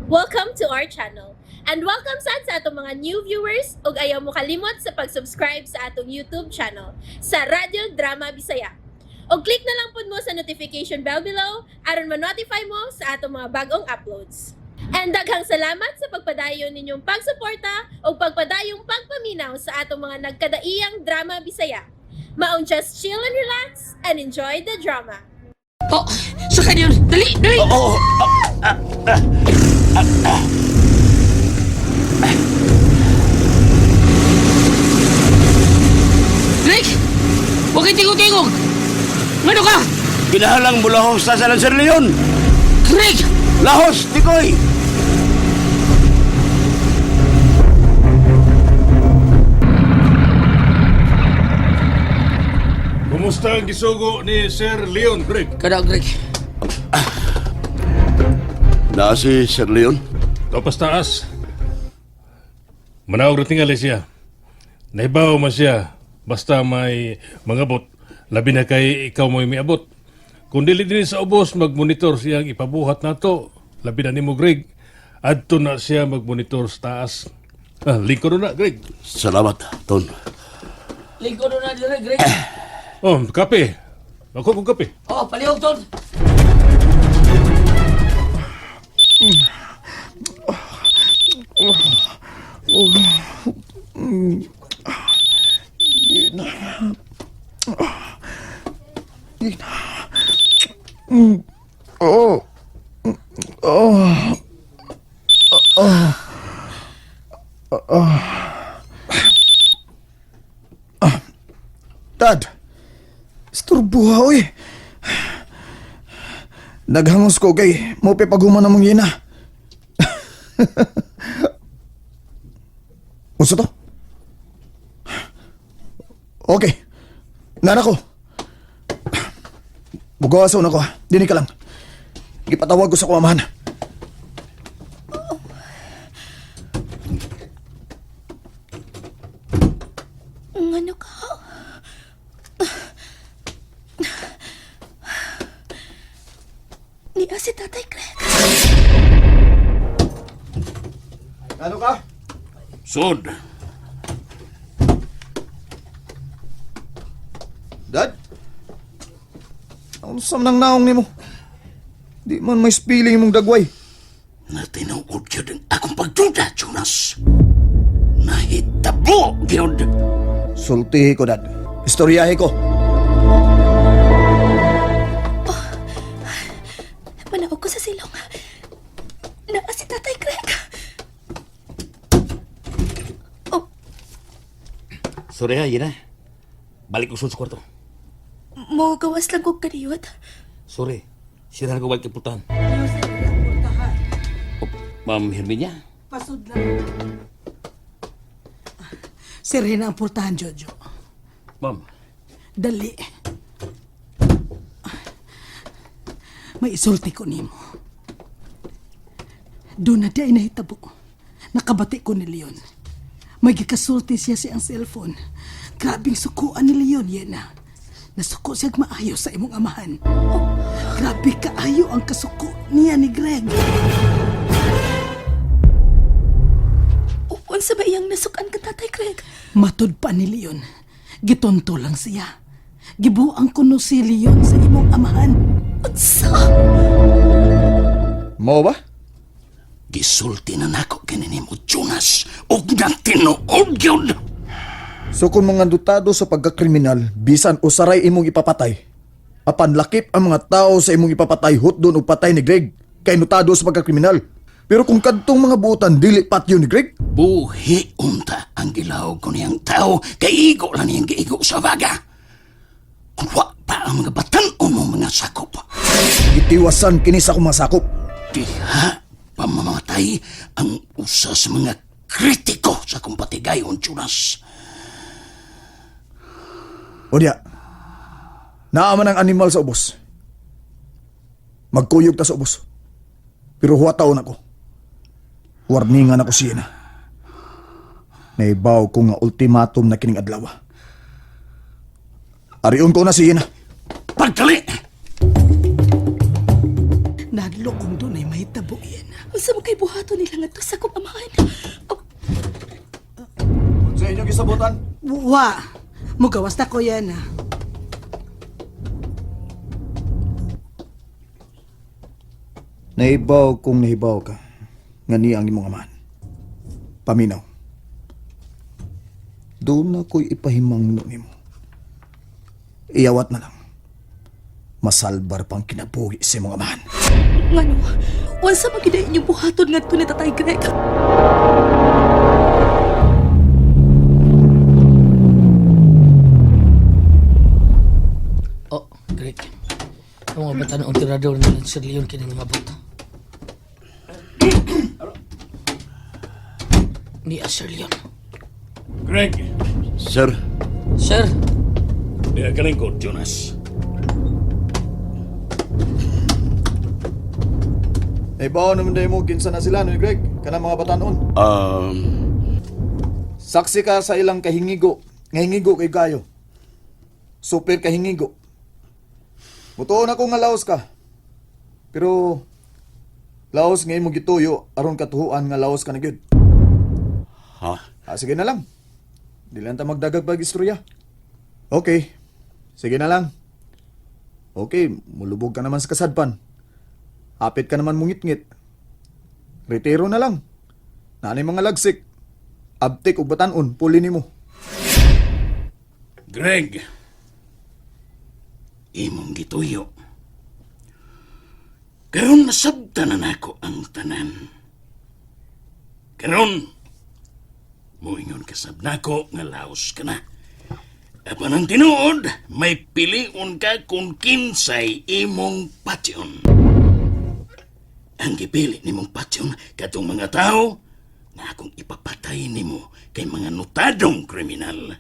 Welcome to our channel. And welcome sad sa atong mga new viewers ug ayaw mo kalimot sa pag-subscribe sa atong YouTube channel sa Radyo Drama Bisaya. Og click na lang pud mo sa notification bell below aron ma-notify mo sa atong mga bagong uploads. And daghang salamat sa pagpadayon ninyong pagsuporta ug pagpadayong pagpaminaw sa atong mga nagkadaiyang drama Bisaya. Maong just chill and relax and enjoy the drama. Oh, sa kanyon. Dali, dali. Oo. Greg! Huwag kang tingog-tingog. Ngano ka? Kinahalang mo lahos sa salan Sir Leon. Greg! Lahos, Tikoy! Kumusta ang gisugo ni Sir Leon Greg? Kada, Greg. Na si Sir Leon. Tapas taas. Manawag na tingali siya. Naibaw man siya. Basta may mangabot. Labi na kay ikaw mo'y miabot. Kung dili din sa ubos, magmonitor siyang ipabuhat nato. Labi na nimo, Greg. Adto na siya magmonitor sa taas. Ah, lingkod na, Greg. Salamat, Ton. Lingkod na dali, Greg. Oh, kape. Ako kong kape. Oh, palihog, Ton. Dad, isturbo ha, oy. Naghangos ko kay mo paghuman na mong yina. Unsa to? Okay. Nana ko. Bugawasaw na ko. Ha. Dini ka lang. Gipatawag ko sa kuamahan. Ngano ka? Niya si Tatay Greg. Ano ka? Sod. Dad? Unsa man ang naong nimo? Di man may spilling imong dagway. Natinuod yun ang akong pagduda, Jonas. Nahitabo, gyud. Sultihi ko, Dad. Istoryahe ko. Manaog ko sa silong. Naa si Tatay Greg. Oh, Sorry ha, yun na. Balik ko sa kwarto. mo gawas lang kog kaniyot. Sorry. Sira ko balik putahan. Oh, Ma'am Herminia? Pasod lang. Sirhin ang pultahan, Jojo. Ma'am. Dali. May isulti ko nimo. Doon na di ay nahitabo. Nakabati ko ni Leon. May gikasulti siya sa iyang cellphone. Grabing sukuan ni Leon, yan na. Nasuko siya maayo sa imong amahan. Grabe kaayo ang kasuko niya ni Greg. Unsa ba iyang nasukan ka, Tatay Greg? Matud pa ni Leon. Gitonto lang siya. Gibuang kuno si Leon sa imong amahan. Unsa? Mao ba? Gisulti na nako kini nimo, Jonas. Og natinuod gyud. So kung mga dutado sa pagkakriminal, bisan usaray imong ipapatay. Apan lakip ang mga tao sa imong ipapatay hutdon og patay ni Greg, kay notado sa pagkakriminal. Pero kung kadtong mga buotan dili patyo ni Greg, Buhi unta ang gilawag ko niyang tao kay igo lang niyang giigo sa baga. Kung wa pa ang mga batan-on mo mga sakop, gitiwasan kini sa akong mga sakop. diha pamamatay ang usa sa mga kritiko sa akong patigayon, Jonas. O diya, naa man ang animal sa ubos. Magkuyog ta sa ubos. Pero huwataon ako. Warningan ako siya na. Naibaw ko nga ultimatum na kining adlaw. Arion ko na siya na. Pagdali! Nahadlok Nahadlok kung doon ay mahitabo yan. Unsa man kay buhaton nila ngadto sa akong amahan? Oh, Sa inyong gisabutan? Wa! Mugawas na ko yan ah. Nahibaw kung nahibaw ka, nga niya ang imong amahan. Paminaw. Doon na ko'y ipahimangno nimo. Iyawat na lang. Masalbar pang kinabuhi sa imong amahan. Ngano? Unsa man gyud inyong buhaton ngadto ni Tatay Greg? Oh, Greg. Ang mga bata noong tirador nila Sir Leon kining mabot. Ni Sir Leon. Greg, Sir, Sir, di ka lingkod, Jonas. Nahibaw naman dahil mo, kinsa na sila, no, Greg? Kanang mga batanon. Saksi ka sa ilang kahingigo. Ngahingigo kay kayo. Super kahingigo. Mutuon ako nga laos ka. Pero laos ngayon mo gituyo aron katuhuan nga laos ka na gyud. Ha? Ah, sige na lang. Di lang ta magdagag pag istorya. Okay. Sige na lang. Okay, mulubog ka naman sa kasadpan. Hapit ka naman mungitngit. Retiro na lang. Naanay mga lagsik. Abtik ug batanon, puli nimo. Greg, imong gituyo. Karon nasabtan na nako ang tanan. Karon, moingon kasab nako nga laos ka na. Apan ang tinuod, may piliun ka kung kinsay imong patyon. Ang gipili nimong patyon katong mga tao na akong ipapatay nimo kay mga notadong kriminal.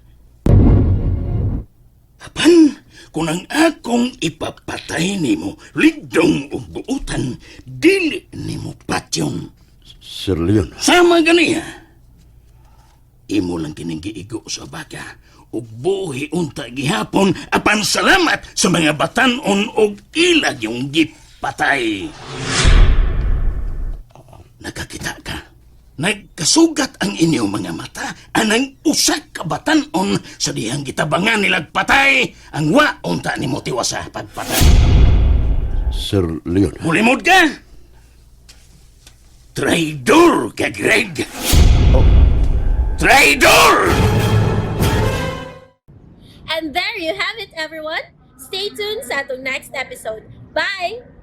Apan, kung ang akong ipapatay nimo, ligdong ug buutan, dili nimo patyon. Sir Leon. Sama ganiya. Imo lang kining giigo sa baka ug buhi unta gihapon apan salamat sa mga batan-on og ilag yung gipatay. Nakakita ka. Nagkasugat ang inyong mga mata anang usa ka batan-on sa dihang gitabangan nilag patay ang wa unta nimo tiwasa pagpatay. Sir Leon. Mulimod ka? Traidor ka, Greg! Traidor! And there you have it, everyone. Stay tuned sa atong next episode. Bye!